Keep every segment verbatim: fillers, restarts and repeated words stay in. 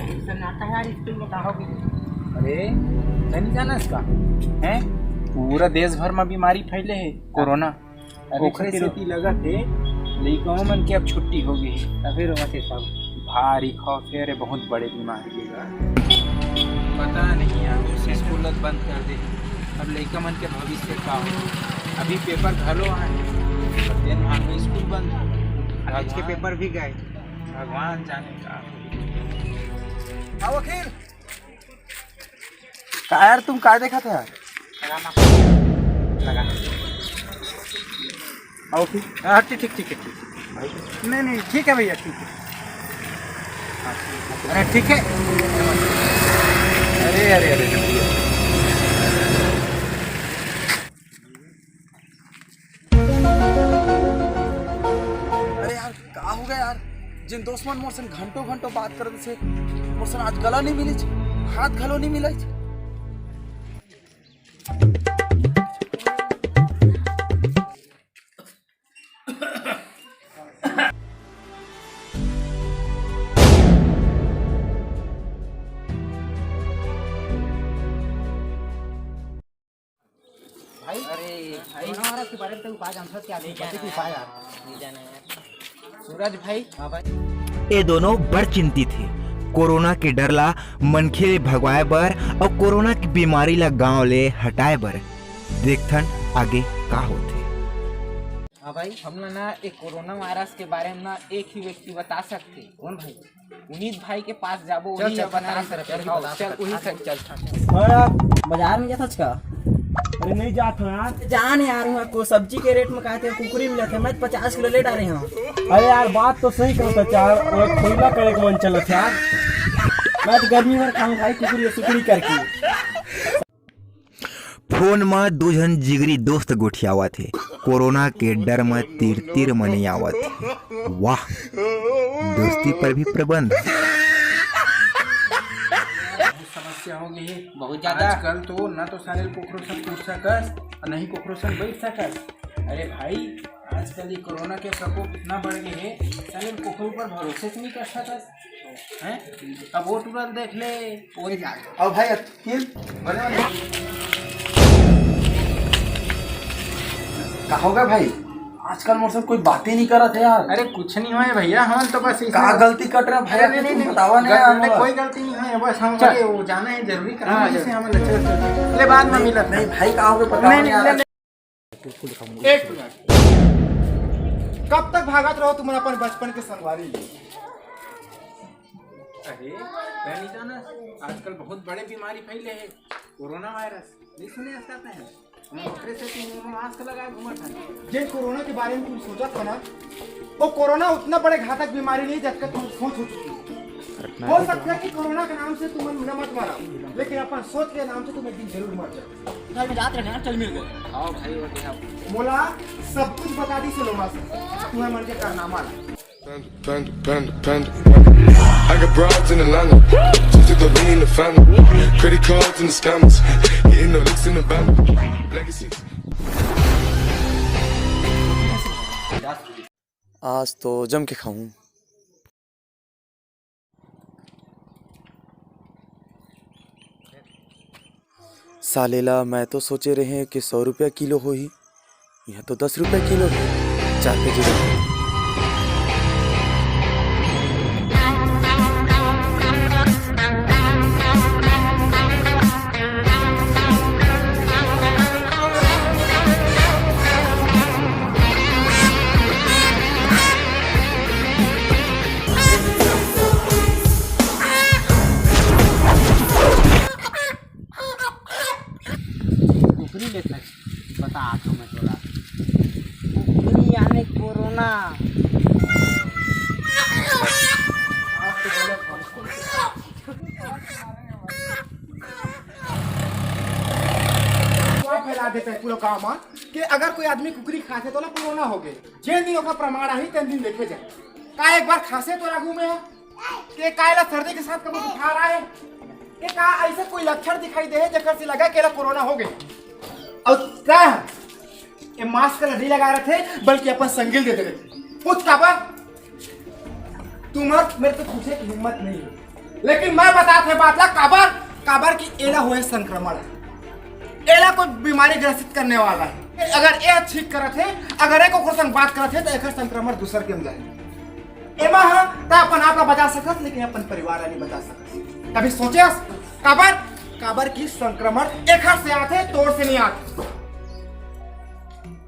सन्नाटा है यार, स्कूल में का हो गया? अरे, तैं नइ जानस का? हैं? पूरा देश भर में बीमारी फैले हे, कोरोना। अरे, ओखरे सेती लगत हे, लइका मन के अब छुट्टी हो गई। त फिर वहाँ से सब भारी खौफ हे, अरे, बहुत बड़े बीमारी हे। पता नहीं यार, स्कूल बंद कर दे, अब लइका मन के भविष्य का हो? अभी पेपर घलो आए, अब दिन भाग में स्कूल बंद, आज के भगवान। पेपर भी गए। भगवान जाने का। आओ अखिल। का यार, तुम का देखा था यार? लगा। आओ ठीक। हाँ, ठीक, ठीक, ठीक है, ठीक है। नहीं, नहीं, ठीक है भैया, ठीक है। अरे, ठीक है। अरे, अरे, अरे, अरे। अरे यार, का हो गया यार? जिन दोस्त मन मोर संग घंटों घंटों बात करत हे, मोर संग आज गला नहीं मिलिस, हाथ घलो नहीं मिलिस। भाई, अरे भाई, कोरोना वायरस के बारे में तो उपाय जानथस क्या? नहीं जाना यार। उपाय यार। नहीं जाना यार। सूरज भाई। हाँ भाई। ये दोनों बड़ चिंतित हे। कोरोना के डर ला मनखे ले भगवाए बर अउ कोरोना के बीमारी ला गांव ले हटाए बर। देखथन आगे का होथे। हाँ भाई, हमला ना एक कोरोना वायरस के बारे में ना एक ही व्यक्ति बता सकथे। कौन भाई? पुनीत भाई के पास जाबो, चल, वही चल, अपन बता आराम से सकत चल, हे। बता चल, सकत उही हे। साइड चल। हाँ यार, बाजार में जाथस का? अरे नहीं जात हूँ यार। जान यार, वहाँ को सब्जी के रेट में कहते हैं कुकरी मिलत हे, मैं तो पचास किलो ले डारे हूँ। अरे यार, बात तो सही कहत हस यार, वो खुला करे के मन चलत हे यार। मैं तो गर्मी भर खाऊँ भाई, कुकरी सुकरी करके। फोन म दू झन जिगरी दोस्त गोठियावत हे। कोरोना के डर म तीर तीर मनियावत हे। वाह, दोस्ती पर भी प्रबंध। बहुत समस्या हो गई है। बहुत ज्यादा। आजकल तो ना तो साले कोखरो संग उठ सकस और नहीं कोखरो संग बैठ सकस। अरे भाई, आजकल ये कोरोना के प्रकोप इतना बढ़ गए है, साले कोखरो पर भरोसे से नहीं कर सकस। हैं? अब वो तुरंत देख ले, वो नहीं जाने। अब भाई, अखिल, बने बने। का होगे भाई? आजकल मोर से कोई बात ही नहीं करत हे यार। अरे कुछ नहीं होय भैया, हम तो बस इसे का गलती कट रहा भाई? अरे नहीं, तुम नहीं, बतावा नहीं गल-, यार नहीं, मोला। कोई गलती नहीं होय, बस हम चल। अरे वो जाना है जरूरी काम हाँ, है, जैसे जरूर। हम ले, चल, चल, चल। ले बाद में मिलत नहीं है। भाई, का होगे पता नहीं, नहीं यार। नहीं, नहीं। एक मिनट, कब तक भागत रहो तुम अपन बचपन के संगवारी ले? अरे, मैं नहीं जाना, आजकल बहुत बड़े बीमारी फैले है, कोरोना वायरस, नहीं सुने इसका तैं? हम ओकरे से तीन मुंह में मास्क लगाए घूमत हन। जे कोरोना के बारे में तुम सोचत हो ना, वो कोरोना उतना बड़े घातक बीमारी नहीं जतका तुम सोच हो चुकी हो। हो सकता है कि कोरोना के नाम से तुम न मत मरा, लेकिन अपन सोच के नाम से तुम एक दिन जरूर मर जाओ। घर में जात रहे ना, चल मिल गए। हाँ भाई, वो तो है। मोला सब कुछ बता दी सुलोमा से, तुम्हें मन के कारनामा ला। Panda, panda, panda, panda. I got broads in Atlanta. Just took the lean in the family. Credit cards and the scammers. Getting no licks in the van. Legacies. आज तो जम के खाऊं। साले ला, मैं तो सोचे रहे कि सौ रुपया किलो होही, यहाँ तो दस रुपया किलो हे। चार के जी। कुकरी लेत हस, बता आथो मैं तोला। कुकरी यानी कोरोना। अफवाह फैला देथे पूरा गांव में कि अगर कोई आदमी कुकरी खाथे तो ओला कोरोना हो गए। जेन दिन ओकर प्रमाण आही, तेन दिन देखे जाए। का एक बार खांसे तो आगू में के का एला सर्दी के साथ कभी बुखार आए? के का ऐसे कोई लक्षण दिखाई दे हे जेकर से लगा के एला कोरोना हो गए? और का ये मास्क ला नहीं लगा रहे थे, बल्कि अपन संगिल दे दे रहे थे। पूछ काबर? तुम्हार मेरे से पूछे की हिम्मत नहीं है। लेकिन मैं बतात हे बात ला, काबर, काबर कि एला होए संक्रमण, एला कोई बीमारी ग्रसित करने वाला है। अगर ए ठीक करत हे, अगर एक ओकर संग बात करत हे, तो एकर संक्रमण दूसर के में जाए। एमा ह त अपन आप ला बचा सकत, लेकिन अपन परिवार ला नहीं बचा सकत। कभी सोचे हस? काबर, काबर कि संक्रमण एखर से आथे, तोर से नहीं आथे।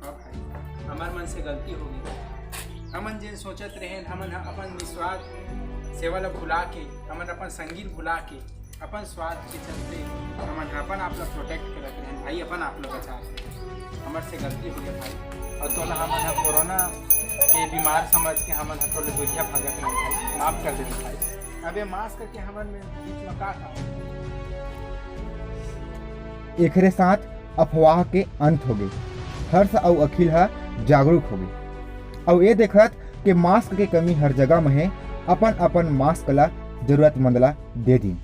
हाँ भाई, हमर मन से गलती हो गई। हमन जेन सोचत रहेन, हमन ह अपन निस्वार्थ सेवा ला भुला के, हमन अपन संगी ल भुला के, अपन स्वार्थ के चलते हमन ह अपन आप ला प्रोटेक्ट करत रहेन भाई, अपन आप ला बचा के। हमर से गलती हो गया भाई, और तोला हमन ह कोरोना के बीमार समझ के हमन ह तोला दुरिहा भागत रहेन भाई, माफ कर दे भाई। अबे मास्क के हमन में बीच में का था? एकरे साथ अफवाह के अंत होगे। हर्ष अउ अखिल ह जागरूक होगे। अउ ए देखत के मास्क के कमी हर जगह म हे, अपन अपन मास्क ला जरूरतमंद ला दे दिन।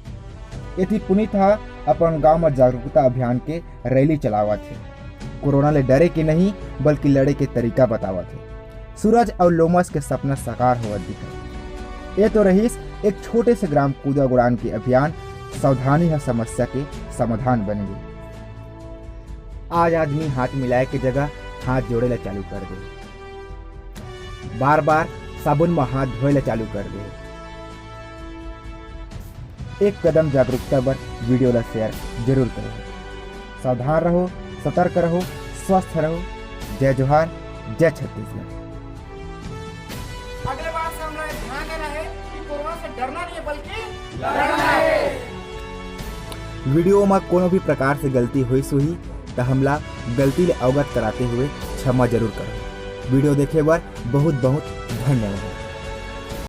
एती पुनीत ह अपन गांव म जागरूकता अभियान के रैली चलावत हे। कोरोना ले डरे के नहीं, बल्कि लड़े के तरीका बतावत हे। सूरज अउ लोमस के सपना साकार होवत दिखत। ए तो रहिस एक छोटे से ग्राम कूदा गुड़ान के अभियान। सावधानी ह समस्या के समाधान बन गे। आज आदमी हाथ मिलाए के जगह हाथ जोड़े ला चालू कर दे, बार बार साबुन म हाथ धोए ला चालू कर दे। एक कदम जागरूकता बर वीडियो ला शेयर जरूर करो। सावधान रहो, सतर्क रहो, स्वस्थ रहो। जय जोहार, जय छत्तीसगढ़। अगले बार से हमला ध्यान देना है कि कोरोना से डरना नहीं है, बल्कि लड़ना है। वीडियो में कोनो भी प्रकार से गलती होइस होही, त हमला गलती ले अवगत कराते हुए क्षमा जरूर करो। वीडियो देखे बर बहुत बहुत धन्यवाद।